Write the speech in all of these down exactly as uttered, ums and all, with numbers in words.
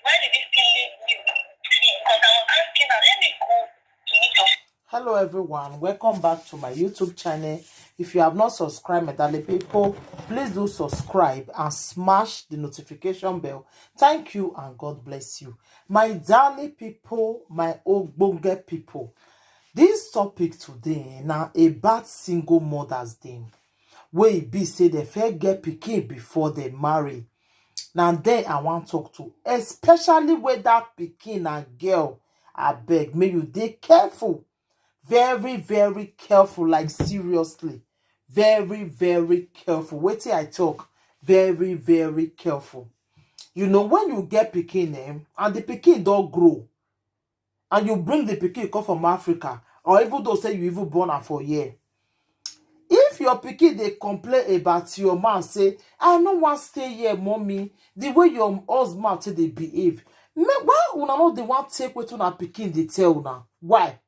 Why did this thing leave me? Because I was asking her, let me go to meet your Hello everyone, welcome back to my YouTube channel. If you have not subscribed, my darling people, please do subscribe and smash the notification bell. Thank you and God bless you. My darling people, my ogbonge people, this topic today na about single mothers dem wey e be say dem first get pikin before dem marry. Na dem I wan talk to, especially whether pikin and girl. Abeg, make you dey careful, very very careful, like seriously, very very careful. Wetin I talk, very very careful. You know, when you get pikin, eh, and the pikin don grow, and you bring the pikin come from Africa, or even though say you even born am for here, if your pikin dey complain about your man, say, "I no wan stay here, mommy, the way your husband take dey behave." Make, why una no dey wan take wetin una pikin dey tell una? Why?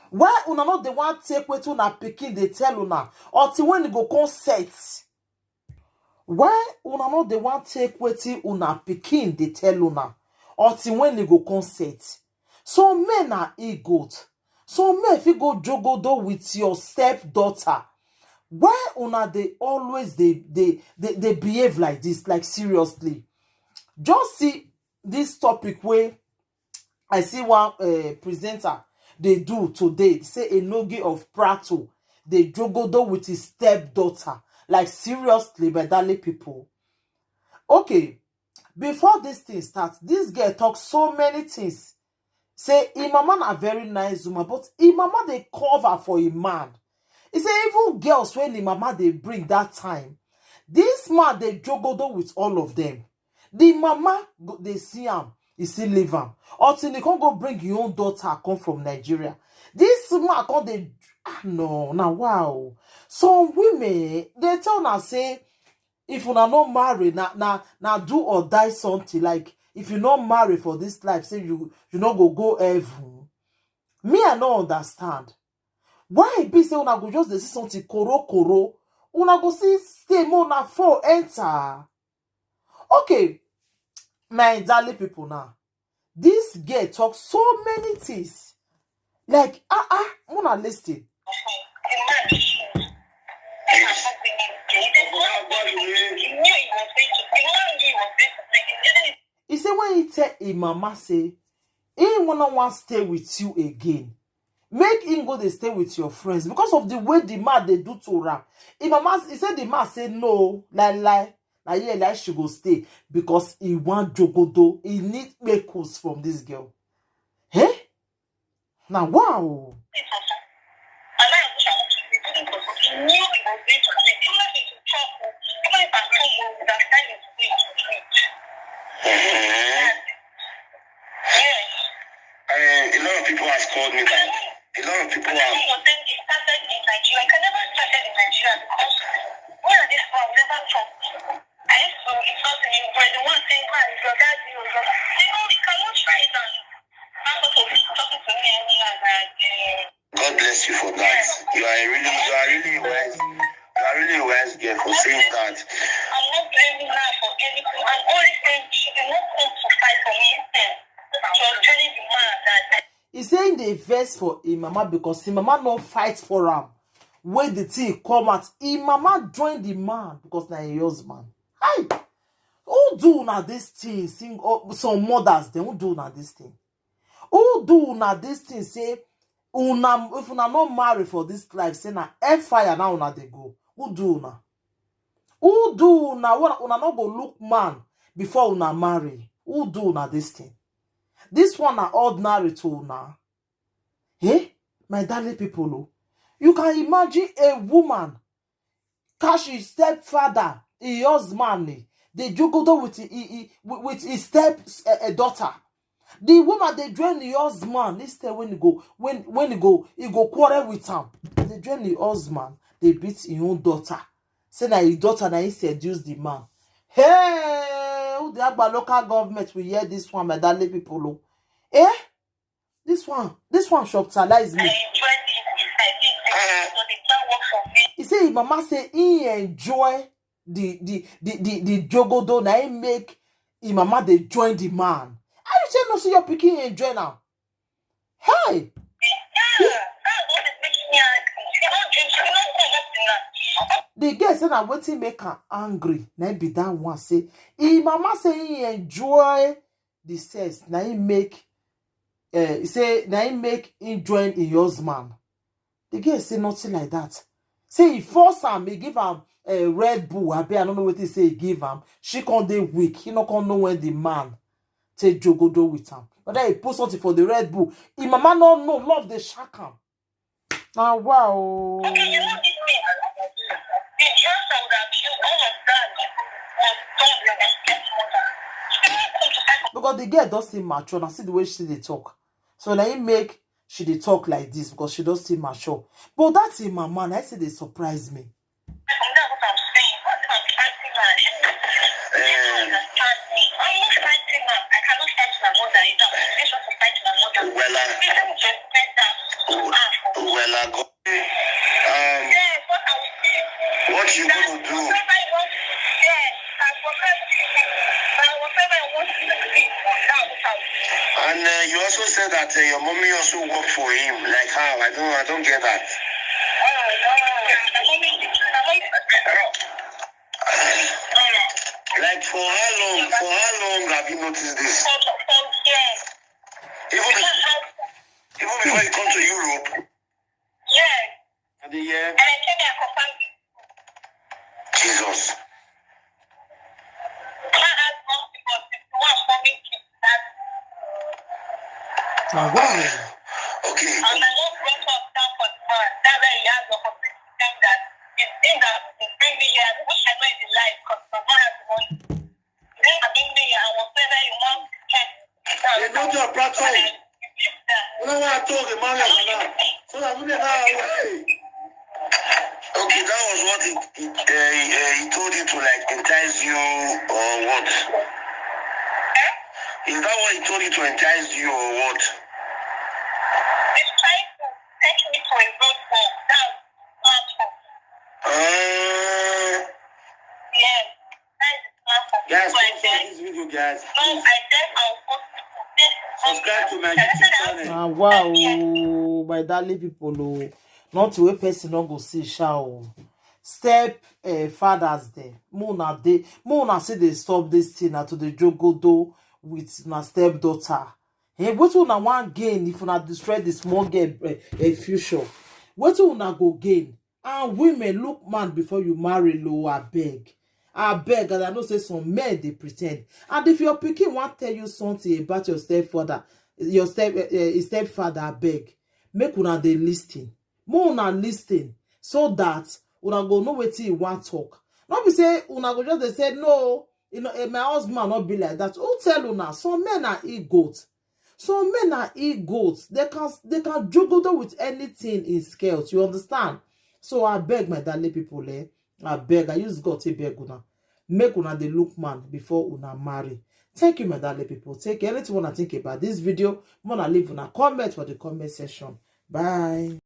Why una no dey wan take wetin una pikin dey tell una until when e go come set? Why una no dey wan take wetin una pikin dey tell una until when e go come set? Some men na e-goat. Some men fit go jogodo with your stepdaughter. Why una dey always dey dey dey dey behave like this? Like, seriously. Just see this topic wey I see one uh, presenter dey do today, say Enogie of Prato dey jogodo with his stepdaughter. Like, seriously, my darling people. Okay, before this thing start, this girl talk so many things. Say im mama na very nice woman, but im mama dey cover for im man. E say even girls wey im mama dey bring that time, this man dey jogodo with all of them. The mama go dey see am, e still leave am. Until e come go bring im own daughter come from Nigeria. This man come dey, ah, no, na wow. Some women dey tell una say if una no marry, na na na do or die something. Like, if you no marry for this life, say you you no go go heaven. Me, I no understand. Why e be say una go just dey see something koro koro, una go see stay more na four enter? Okay, my darling people, now this girl talk so many things. Like, ah ah, una listen. He say when he tell him mama say he wanna want stay with you again, make him go dey stay with your friends because of the way the man dey do to am. Him mama, he said the man say no, lie lie, na here like she go stay because he want jogodo, he need kpekus from this girl. Hey, na wow. Eh, a lot of people has called me that. A lot of people have. God bless you for that. You are a really, you are really a wise, you are really a wise girl for saying that. I'm not blaming her for anything. I'm only saying she did not come to fight for me. She was joining the man that He say he dey vex for him mama because him mama no fight for am. When the thing come out, him mama join the man because na him husband. Hi, who do una this thing? Sing, oh, some mothers dem, who do una this thing? Who do una this thing? Say una, if una no marry for this life, say na hellfire now una dey go. Who do una? Who do una? Una, una no go look man before una marry. Who do una this thing? This one na ordinary to una. Eh? My darling people, oh, you can imagine a woman catch his stepfather, his husband, eh, dey jogodo with his, his, his, with his step uh, daughter. The woman dey join the husband instead when he go when when he go he go quarrel with am. Dey join the husband, dey beat his own daughter. Say na his daughter na he seduce the man. Hey, who the Agba local government will hear this one, my darling people? Oh, eh? This one, this one shocktalize me. He say his mama say he enjoy the the the the, the jogodo na he make Im mama dey join the man. How you say no see your pikin enjoy now? Hey! The girl say na wetin make am angry, na im be that one. Say im mama say he enjoy the sex, na im make, eh, say na im make him join im husband. The girl say nothing like that. Say he force am, he give am a Red Bull. I bet I don't know what he say he give am. She can't dey weak. He not gonna know when the man take jogodo with am. But then he put something for the Red Bull. Him mama no know love the shack am. Now wow. Because the girl does seem mature. I see the way she dey talk. So let him make she dey talk like this because she does seem mature. But that's in my man. I say they surprise me. Well, uh, well, uh, go. Um, what you gonna do? And uh, you also said that uh, your mommy also worked for him. Like how? I don't, I don't get that. Like for how long? For how long have you noticed this? Even before, even before you come to Europe. Yes. And the year. And I came here for family. Jesus. Can I ask one thing? But if you want for me to that. Now wow. Okay. And I won't bring up that for the man. That's why he has the opportunity to tell that. It's him that will bring me here. I wish I know in the life because my man has the money. Then I bring me here. I was there that you want to check. They know your platform. Rebuke that. You know what I told the man now? So that we never away. Okay, that was what he, he, uh, he, uh, he told you to like entice you or what? Is that what he told you to entice you or what? He's trying to take me to a road for that platform. Uh, Yes. That is the platform. guys, So I come share said, this video, guys. no, I said I'll post it for this. Subscribe to my YouTube channel. Ah, wow, my darling people, oh. Not to a person not go see sha o. Step uh, fathers there. Mona they Mona say they stop this thing now to the jogodo with na stepdaughter. Hey, what una wan gain if una destroy the small girl uh, uh, future? What una go gain? And women look man before you marry low, I beg. I beg, and I know say some men they pretend. And if your pikin want tell you something about your stepfather, your step uh, stepfather, I beg, make una dey listen. More una listen so that una go know wetin you want talk. Not be say una go just dey say no, you know, eh, my husband not be like that. Who tell una? Some men are egots. Some men are egots. They can they can juggle with anything in scales. You understand? So I beg my darling people, eh? I beg. I use God to beg una. Make una dey look man before una marry. Thank you, my darling people. Take care. Anything wanna think about this video, wanna leave una comment for the comment section. Bye.